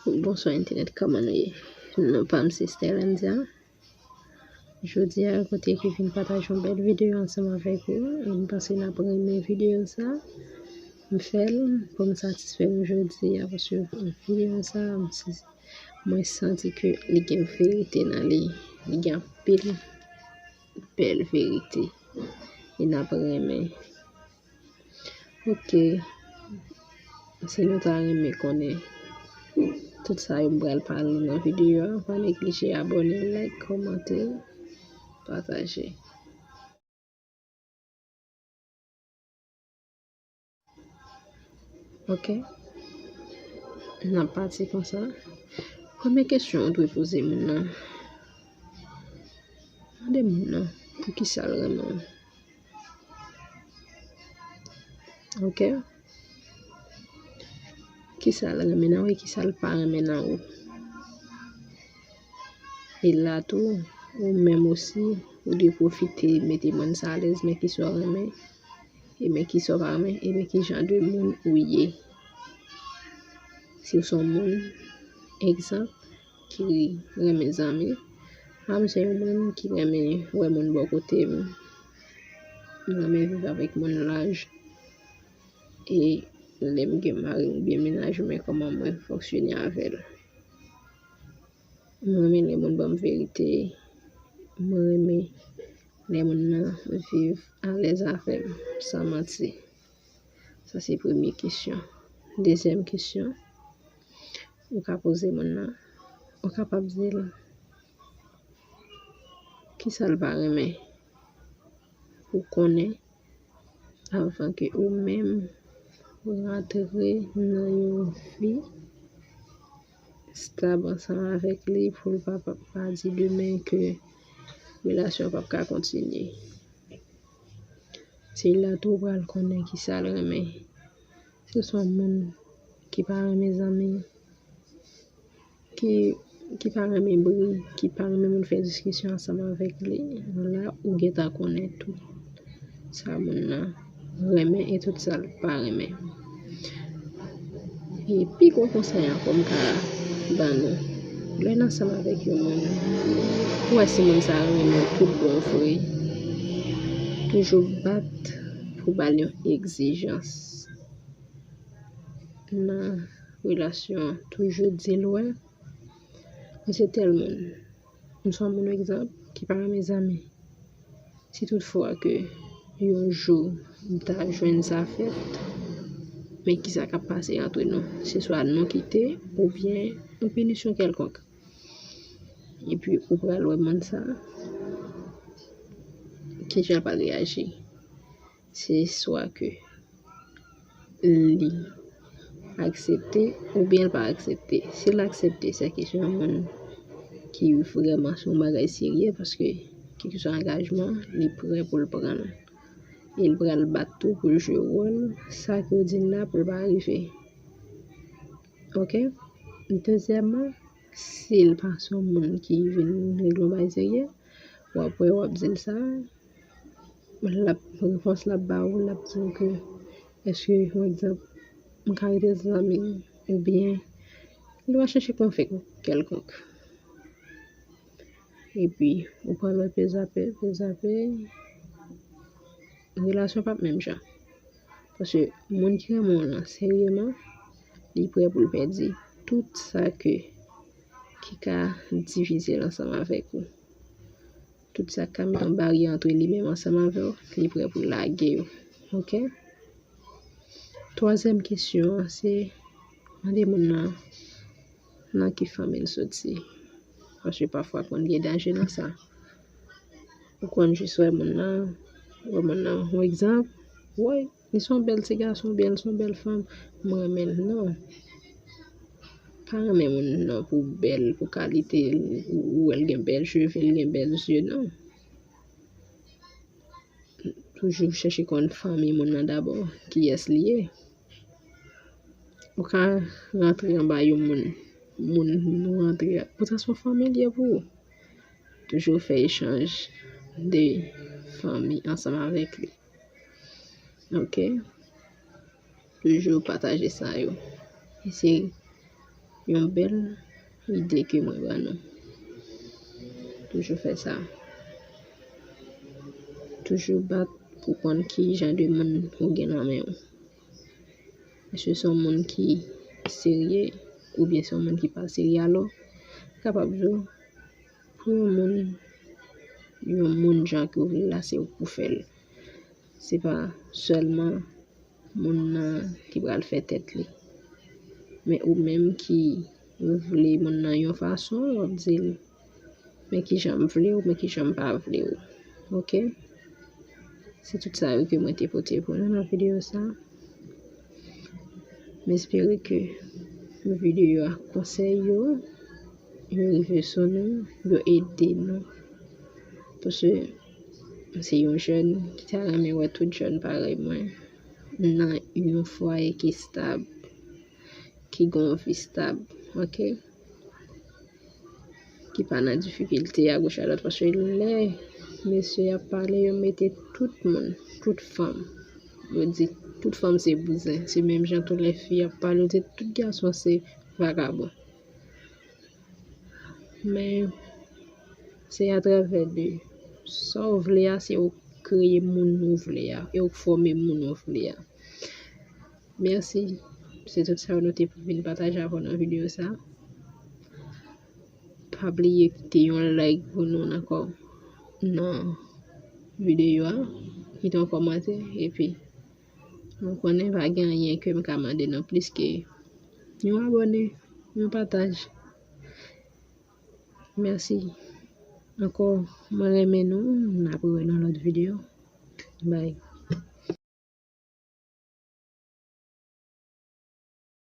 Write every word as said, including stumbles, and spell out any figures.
Bonswa entènèt, kòman nou ye? Non pa m se Sterlandia. Jodi a, kote ki vin pataje yon bèl videyo ansanm avèk ou. E m panse n ap renmen videyo sa. M fè l pou m satisfè nou jodi a, paske videyo sa, m si, mwen santi ke li gen verite nan li. Li gen anpil bèl verite. E n ap renmen. Ok. Si nou ta renmen konnen tout sa yo m pral pale nan videyo a, pa neglije abòne, like, kòmante, pataje. Ok. N ap pati konsa. Premye kesyon ou dwe poze moun nan. Mande moun nan poukisa l renmen w. Ok. Kisa l renmen nan ou e kisa l pa renmen nan ou. E la tou, ou menm osi, ou dwe pwofite mete moun sa alèz, men kisa w renmen, e men kisa w pa renmen, e men ki jan de moun ou ye. Si w se yon moun, egzanp, ki renmen zanmi, mwen m se yon moun ki renmen wè moun bò kote m. M renmen viv avèk moun laj. E lè m gen mari m oubyen mennaj mwen, kòman mwen fonksyone avè l. Mwen renmen lè moun ban m verite. Mwen renmen lè moun nan viv alèz avè m, san manti. Sa se premye kesyon. Dezyèm kesyon, ou ka poze moun nan, ou kapab di l, kisa l pa renmen pou konnen avan ke ou menm rantre nan yon vi stab ansanm avèk li, pou l pa, pa, pa di demen ke relasyon p ap ka kontinye. Se la tou ou pral konnen kisa l renmen. Si w se yon moun ki pa renmen zanmi, ki, ki pa renmen bri, ki pa renmen moun fè diskisyon ansanm avèk li, la ou gentan konnen tout sa moun nan renmen e tout sa l pa renmen. E pi gwo konsèy ankò m ka ban nou, lè n ansanm avèk yon moun, pou wè si moun sa a renmen w tout bon vre, toujou bat pou ba l yon egzijans nan relasyon an. Toujou di l, wè, mwen se tèl moun. M se yon moun, egzanp, ki pa renmen zanmi. Si toutfwa ke yon jou m ta jwenn sa fèt, men kisa k ap pase antre nou? Se swa nou kite oubyen yon pinisyon kèlkonk. Epi ou pral wè moun sa a, kijan l pral reyaji. Se swa ke li aksepte oubyen l pa aksepte. Si l aksepte, sèke se yon moun ki vrèman se yon bagay serye, paske kèlkeswa angajman, li prè pou l pran l. E l pral bat tou pou l jwe wòl sa ke w di l la pou l pa rive. Ok? Dezyèmman, si l pa se yon moun ki vin regle yon bagay serye, w ap wè, w ap di l sa, l ap, repons l ap ba ou, l ap di w ke, èske, yon egzanp, m ka rete zanmi w, oubyen li va chèche konfli kèlkonk. Epi, ou pral wè pèzape, pèzape, relasyon p ap menm jan. Paske moun ki renmen w lan, seryeman, li prè pou l pèdi tout sa ke, ki ka divize l ansanm avèk ou. Tout sa k ka met yon baryè antre li menm ansanm avè w, li prè pou l lage yo. Ok? Twazyèm kesyon an, se mande moun nan nan ki fanmi l soti. Paske pafwa konn gen danje nan sa. Ou konn jis wè moun nan, wè moun nan, yon egzanp, woy, li se yon bèl ti gason, oubyen li se yon bèl fanm, m renmen l. Non. Pa renmen moun non pou bèl, pou kalite l, ou, ou wè l gen bèl cheve, l gen bèl zye, non. Toujou chèche konn fanmi moun nan dabò, kiyès li ye. Ou ka rantre anba yon moun, moun nou rantre a, poutan se yon fanmi li ye pou ou. Toujou fè echanj de fanmi ansanm avèk li. Ok? Toujou pataje sa yo. E se yon bèl ide ke mwen ban nou. Toujou fè sa. Toujou bat pou konn ki jan de moun ou gen nan men w. Èske se yon moun ki serye oubyen se yon moun ki pa serye? Alò, kapab di w, pou yon moun, yon moun jan ke w vle la, se ou k pou fè l. Se pa sèlman moun nan ki pral fè tèt li. Men ou menm ki vle moun nan yon fason, w ap di l, men kijan m vle w, men kijan m pa vle w. Oke? Se tout sa yo ke mwen te pote pou nou nan videyo sa. M espere ke videyo a, konsèy yo, yo rive sou nou, yo ede nou. Paske m se yon jèn ki ta renmen wè tout jèn parèy mwen nan yon fwaye ki stab, ki gen yon vi stab, oke? Ki pa nan difikilte agoch adwat, paske lè mesye y ap pale, yo mete tout moun, tout fanm. Yo di tout fanm se bouzen, se menm jan tou lè fi ap pale, yo di tout gason se vagabon. Men se atravè de sa w vle a, se ou kreye moun ou vle a, e ou fòme moun ou vle a. Mèsi. Se tout sa nou te pou vin pataje avè w nan videyo sa. Pa bliye kite yon like pou nou nan kò, nan videyo a, kite yon kòmantè, epi nou konnen pa gen anyen ke m ka mande nou plis ke yon abòne, yon pataj. Mèsi ankò, mwen renmen nou, n ap rewè nan lòt videyo. Bye.